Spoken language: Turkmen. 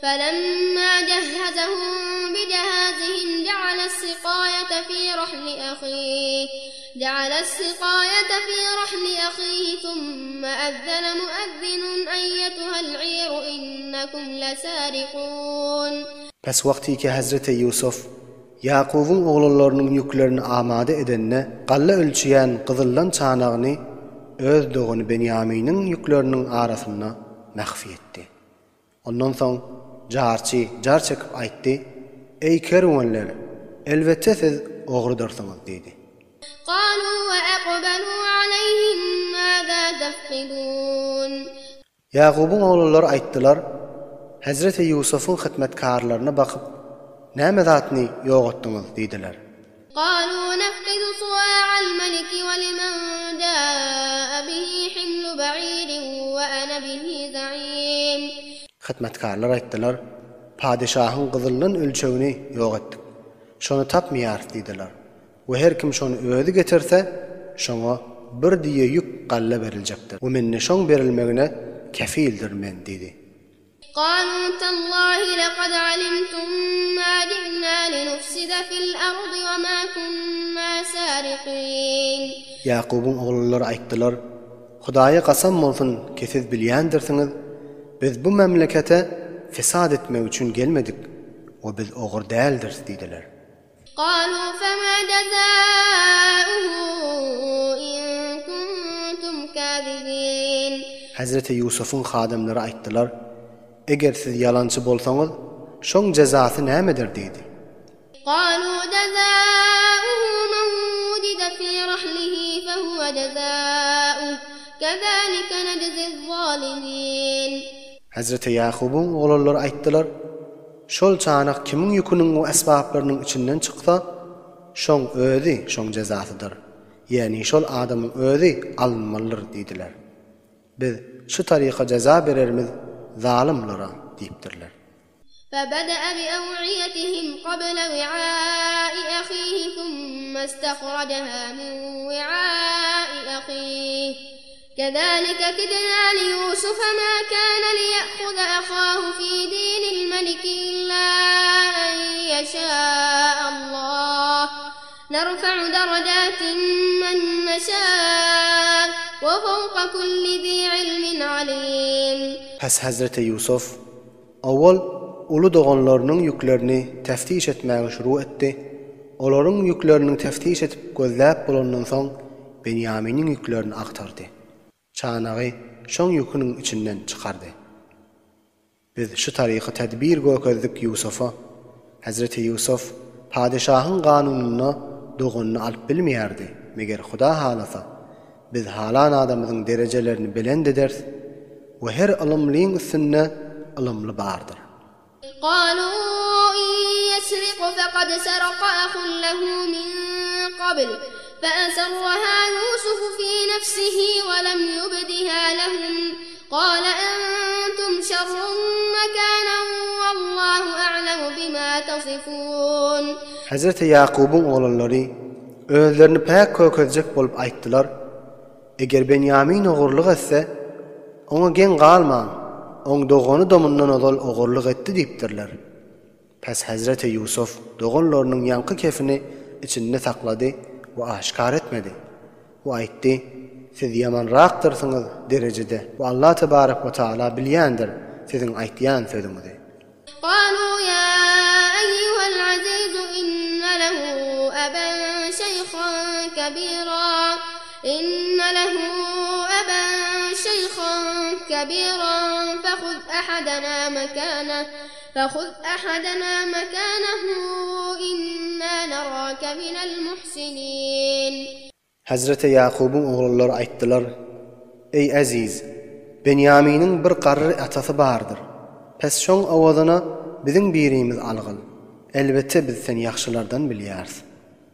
فلما جهزهم بجهازهم جعل السقاية في رحل أخيه جعل السقاية في رحل أخيه ثم أذن مؤذن أيتها العير إنكم لسارقون. Pes wagty ki Hezreti Ýusuf Ýakubyň oglanlarynyň ýüklerini amada edende, galla ölçeýän gyzyldan çanagyny öz dogany Benýaminiň ýükleriniň arasynda mahfi etdi. Ondan soň jarçy jar çekip aýtdy, Eý kerwenler, elbetde siz ogrudyrsyňyz diýdi. Galu we akbalu aleýhim maza tefkidun. Ýakubyň oglanlary aýtdylar, Hezreti Ýusubyň hytmetkarlaryna bakyp, Näme zatny ýogatdyňyz? diýdiler. Galu nefkidu suwa'al meliki we limen ja'a bihi himlu ba'irin we ene bihi za'im. Hytmetkarlar aýtdylar, Padyşahyň gyzyldan ölçegini ýok etdik. Şony tapmaýarys diýdiler. We her kim şony özi getirse, şoňa bir düýe ýük galla beriljekdir. We mende şoň berilmegine kefildir men diýdi. Galu tallahi lekad alimtum ma ji'na linufside fil ardy we ma kunna sarikin. Ýakubyň oglanlary aýtdylar, Hudaýa kasam bolsun ki siz bilýändirsiňiz, biz bu memlekete fesat etmek üçin gelmedik we biz ogry däldiris diýdiler. Galu fema jezauhu in kuntum kazibin. Hezreti Ýusubyň hadymlary aýtdylar, Eger siz ýalançy bolsaňyz, şoň jezasy nämedir? diýdi. Galu jezauhu men wujide fi rahlihi fehuwe jezauh, kezalike nejziz zalimin. Hezreti Ýakubyň oglanlary aýtdylar, Şol çanak kimiň ýüküniň we esbaplarynyň içinden çyksa, şoň özi şoň jezasydyr, ýäni şol adamyň özi alynmalydyr diýdiler. Biz şu taryka jeza berermiz zalymlara diýipdirler. Febedee biew'iýetihim kable wi'ai ahihi thumma istahrajha min wi'ai ahihi. Kezalike kidna liýusufe ma kâne liýe'huze ahâhu fî dînil meliki illâ en yeşâ'allah. Nerfe'u derecâtin men neşâ ve fewka kulli zî ilmin alîm. Pes Hezreti Ýusuf, owal uly doganlarynyň ýüklerini teftiş etmäge şuru etdi. Olaryň ýükleriniň teftiş edip gözläp bolandan soň, Benýaminiň ýüklerini agtardy. Çanagy şoň ýüküniň içinden çykardy. Biz şu taryky tedbir gökezdik Ýusufa. Hezreti Ýusuf padyşahyň ganunynda doganyny alyp bilmeýärdi, meger Huda halasa, biz halan adamyzyň derejelerini belent ederis we her ylymlyň üstünde ylymly bardyr. Galu in ýesriku fekad seraka ahun lehu min kabl, fe eserraha Ýusufu fi nefsihi we lem ýubdiha lehum, gale entum şerrun mekanen wallahu a'lemu bima tasifun. Hezreti Ýakubyň oglanlary özlerini päk kökezjek bolup aýtdylar, Eger Benýamin ogurlyk etse, oňa geň galmaň, oň dogany-da mundan ozal ogurlyk etdi diýipdirler. Pes hezreti Ýusuf doganlarynyň ýaňky kefini içinde saklady we aşgär etmedi. We aýtdy, Siz ýamanrakdyrsyňyz derejede we Allah tebarek we taala bilýändir siziň aýtýan sözüňizi. Galu ýa eýýuhel azizu inne lehu eben şeýhan kebira inne lehu eben şeýhan kebiran fehuz ehadena mekaneh fehuz ehadena mekanehu inna nerake minel muhsinin. Hezreti Ýakubyň oglanlary aýtdylar, Eý, eziz! Benýaminiň bir garry atasy bardyr. Pes şoň owazyna biziň birimiz algyl. Elbetde biz seni ýagşylardan bilýäris.